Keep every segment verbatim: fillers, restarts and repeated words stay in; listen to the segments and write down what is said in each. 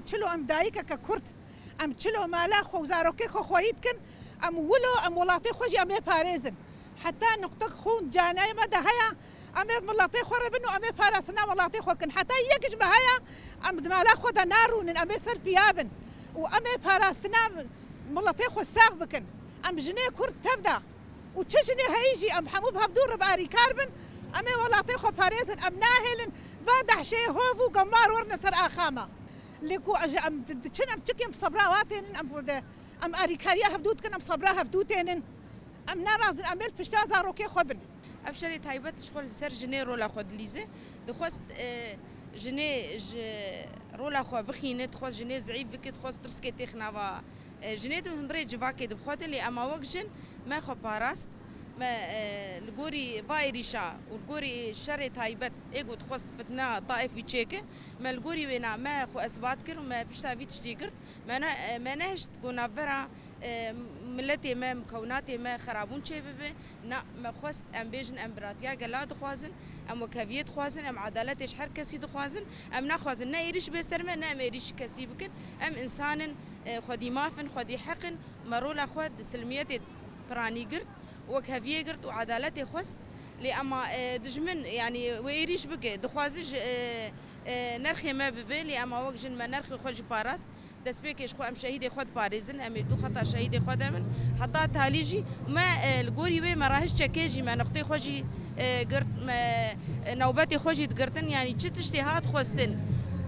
Çilo em dayikeke Kurd, em çilo mala xwe û zarokê xwe xweyî dikin, em wilo em welatê xwe jî em ê parêzin. Heta nuqtek xûn caneyê me de heye, em ê miletê xwe re bin û em ê parastina welatê xwe kin. Heta yek ji me heye, em di mala xwe de narûnin, em ê ser piya bin û em ê parastina miletê xwe sax bikin. Em jinê Kurd tev de û çi jinê heyî jî em hemû bi hevdû re bi arîkar bin, em ê welatê xwe parêzin, em nahêlin va dehşeyê hov û gemar werine ser axa me. Lê ku ji em di-, diçin, em çikên bi sebra wa tênin, em de, em arîkariya hevdû dikin, em sebra hevdû tênin. Em nerazin, em ê li pişta zarokê xwe bin. Ev şerê taybet ji xwe li ser jinê rola xwe dilîze. Dixwest, e, jinê ji rola xwe bixîne, dixwest jinê zeîf bike, dixwest tirskê têx nava, e, jinê di hundirê civakê di bi xwe de, lê ema wek jin me xwe parast. Me, e, li gorî va êrîşa û li gorî şerê taybet ê ku dixwest fitna taifî çêke, me li gorî wêna me xwe esbat kir û me pişta vî tiştî girt. Me ne, e, me nehişt ku navbera, e, miletê me, mikewnatê me xerabûn çêbibe. Na, me xwest em bêjin, em biratiya gela dixwazin, em wekheviyê dixwazin, em edaletê ji her kesî dixwazin. Em naxwazin ne êrîş bê ser me, ne em êrîş ji kesî bikin. Em însan in, e, xwedî maf in, xwedî heq in. Me rola xwe di silmiyetê piranî girt, wekheviyê girt û edaletê xwest. Lê ema, e, dijmin, yanî wê êrîş bike, dixwaze ji, e, e, nerxê me bibe, lê ema wek jin me nerxê xwe jî parast. Destpêkê ji xwe em şehîdê xwe diparêzin, em ê du xeta şehîdê xwe de bin. Heta talî jî me, e, li gorî wê me rahişt çekê jî me nuqtê xwe jî, e, girt, me, e, newbetê xwe jî digirtin. Yanî çi tiştê hat xwestin,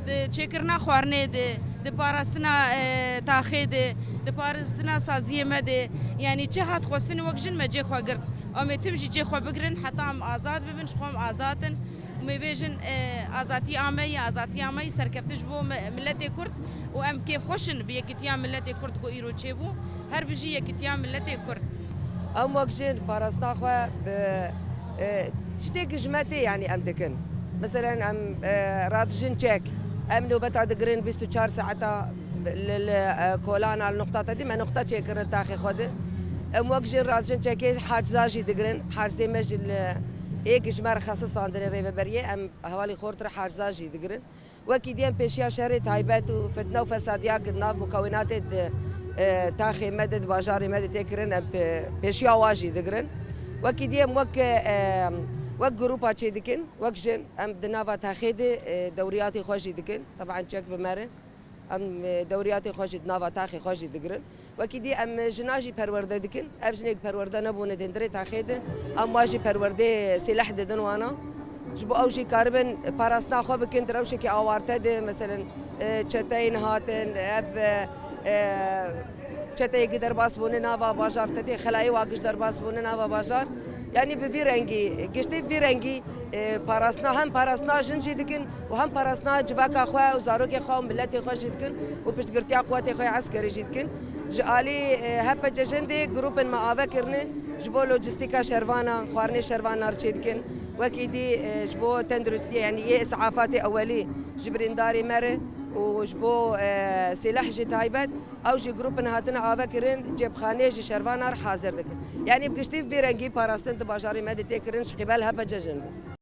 di çêkirina xwarinê de, di parastina, e, taxê de, di parastina saziyê me de, yanî çi hat xwestin wek jin me cê xwe girt. Em ê tim jî cê xwe bigirin, heta em azad bibin, ji xwe em azad in. Em ê bêjin, e, azatî a me ye, azatî a me ye, serkeftin ji bo me, miletê Kurd û em kêfxweş in bi yekîtiya miletê Kurd ku îro çêbû. Her bijî yekîtiya miletê Kurd. Em wek jin parastina xwe bi, e, tiştê ku ji me tê, yanî em dikin. Meselen em, e, radijin çek, em nobeta digirin bîst û çar saeta li, li, e, kolana li nuqta te dî, me nuqta çêkirin taxê xwe de. Em wek jin radijin çekê haciza jî digirin. Harzê me ji li ê ku ji me re xesisandine rêveberiyê, em hevalî xortire haciza jî digirin. Wekî dî em pêşiya şerê taybet û fitne û fesadiya ku di nav mukewinatê di, e, taxê me de, di bajarê me de tê kirin, em pê-, pêşiya wa jî digirin. Wekî dî em wek, e, wek grûpa çê dikin, wek jin, em di nava taxê de, e, dewriyatê xwe jî dikin. Teban çek bi me re. Em, e, dewriyatê xwe jî di nava taxê xwe jî digirin. Wekî dî em jina jî perwerde dikin. Ev jinê ku perwerde nebûne di hundirê taxê de, em wa jî perwerdê sîleh didin wana. Ji bo ew jî karibin parastina xwe bikin di rewşekî awarte de, meselen, e, çeteyên hatin, ev, e, e, çeteyê ku derbas bûne nava bajar te dê, xelayê wa giş derbas bûne nava bajar. Yanî bi vî rengî, giştî vî rengî, e, parastina, hem parastina jin jî dikin, û hem parastina civaka xwe û zarokê xwe û miletê xwe jî dikin û piştgirtiya quwetê xwe ya eskerî jî dikin. Ji alî, e, H P C jin dê grûpên me ave kirine ji bo lojîstîka şervana, xwarinê şervana re çêdikin. Wekî dî, e, ji bo tenduristiyê, yanî yê îsafata ewelî ji birîndarê me re û ji bo, e, sîleh jî taybet, ew jî grûpên hatine ave kirin, cêbxaneyê ji şervana re hazir dikin. Yanî bi giştî vî rengî parastin di bajarê me de tê kirin ji qîbel H P C jin re.